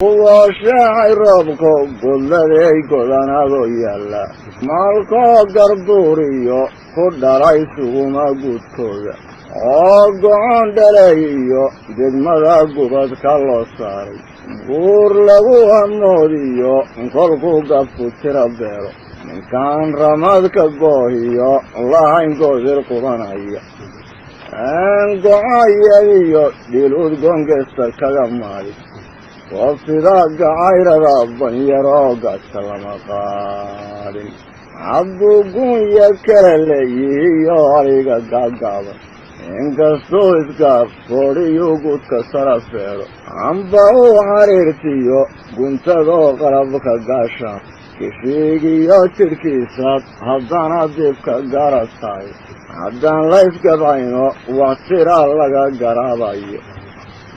Kuwoo sheexay roobko godladay godanado yaalla, maalkoo garduuriyo ku dhalay suguma guudkooda, oo gocon dhaley iyo degmada gubadka loo saaray, guur lagu hamoodiyo kolkuu gabku tira beelo, ninkaan ramadka goohiyo lahayn goodir qubanaya, gocoyadiyo dhiil udgoongesta kaga maali, oo sida gacayrada banyaroo gaadka lama qaadin, hadduu gunya kala leeyihiyo ariga gaagaaban, inkastuu isgaab foodhiyuu guudka sara feedho, amba uu xariirtiyo guntadoo qalabka gaashaan, kishiigiyo jidhkiisaad haddana dibka garatahay, haddaan laysgabayno wax tiraa laga garaabayo.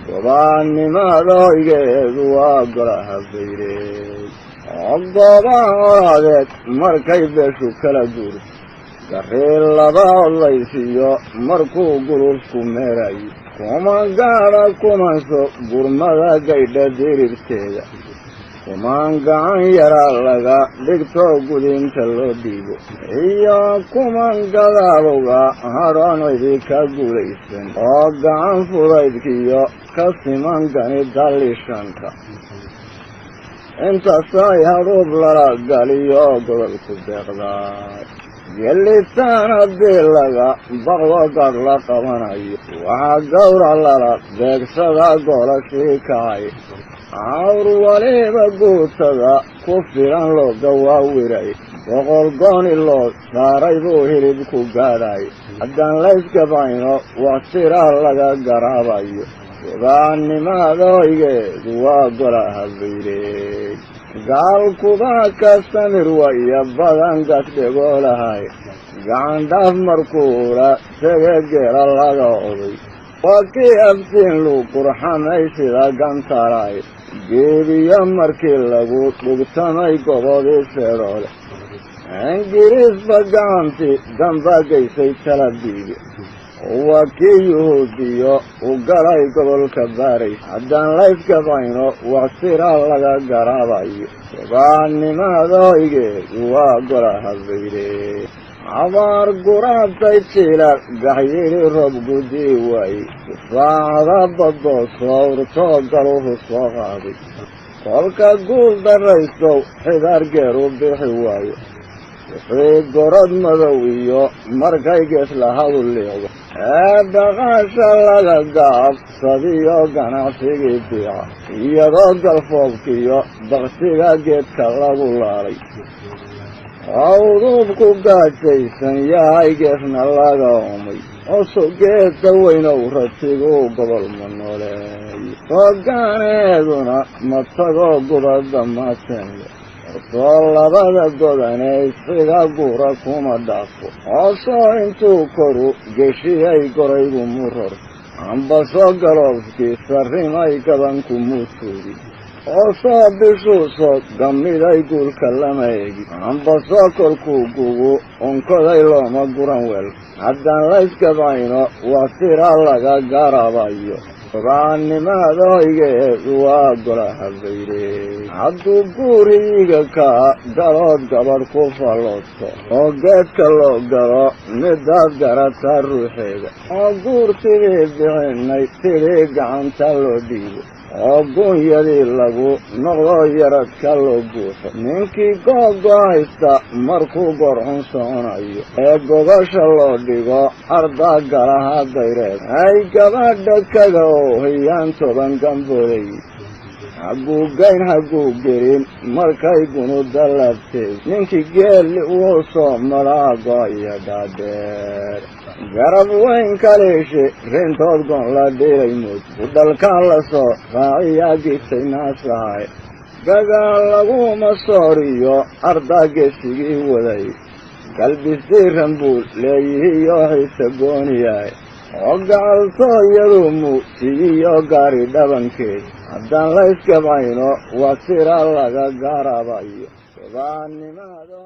Gobaannimada hoygeedu waa golaha bayrey, oo goobaha colaadeed markay beeshu kala guurto, garrii laba odlaysiiyo markuu gulufku meerayo, kuman gaadha kumanso gurmada gaydha dirirteeda, kumaan gacan yaraa laga dhigto gudinta loo dhiibo, iyo kuman gadaalowga hadhoon cidi ka guulaysan, oo gacan fudaydkiyo ka siman gani dallishanta, intaasay hadhuub lala galiyo godolku deeqdaay. Gelitaan haddii laga baqdo gadh la qabanayo, waxaa gawrac lala beegsadaa goolashii kacay, cawr waliba guutada ku filan looga waawiray, 100 gooni loo saaray buu hilibku gaadhay. Haddaan laysgabayno wax tiraa laga garaabayo. Gobaannimada hoygeedu waa golaha bayrey, gaalkuba ka samir waya badan gasdhegoolahay, gacan dhaaf markuula tege geela laga oday, waa kii aftiin lu qurxamay sida gantaray, geebiyo markii lagu dhugtamay gobodii feedhoole, Ingiriisba gacanti damba geysay Talabiibe, waa kii Yuhuudiyo u galay gobolka Baaray. Haddaan laysgabayno wax tiraa laga garaabayo. Gobaannimada hoygeedu waa golaha bayrey, abaar guraatay jilaal gaxyidhi roob gudii waaye, dufaacda badoo soowrtoo galuhu soo qaaday, kolka guul darraystow xidaar geeru bixi waayo, wixii gorod madow iyo markay geeslahadu liicdo, ee dhaqaasha laga gaabsadiyo ganacsigii biica, iyadoo galfoobkiyo baktiga geedka lagu laalay, awduubku gaajaysan yahay geesna laga oomay, oso geedda weynow ratigu gobol ma nooleey, hogaaneeduna ma tagoo gubadda maasenle, osoo labada godane isxiga guura kuma dhaafo, osoo intuu koru geshiyay goraygu muror, ambasoo galoofkii sarrimay gabanku muutuudi, osoo bishuusoo gamiday guulka lama eegi, ambasoo kolkuu gugu onkoday looma guran weel. Haddaan laysgabayno wax tiraa laga garabayo. Gobaannimada hoygeedu waa golaha bayrey, hadduu guuriyiga kaa galood gabadh ku fallooto, oo geedka loo galo midaad garataa ruuxeeda, oo guurtidii bixinay tidii gacanta loo dhiibo, oo guunyadii lagu noqdo yaradka loo guuxo, ninkii googo haysta markuu gorcun soconayo, ee gogosha loo dhigo ardaa galaha dayreed, ay gabadha kaga oohiyaan 10 gambooley, haguugayn haguu gelin markay gunuda laabteed, ninkii geelli wuu soo maraa go'aya dhaadheer, garab weyn kaliishi rintood goon la dhilay mood, budhalkaa la soo raaciyaa gitay naasahay, gagaal laguma sooriyo ardaa geesigii waday, galbisdiiran buu leeyihiyo xiise gooniyahay, oo gacaltooyadu muusiyiyo gaari dhabankeed. Haddaan laysgabayno wax tira laga garabayo. Gobaannimada.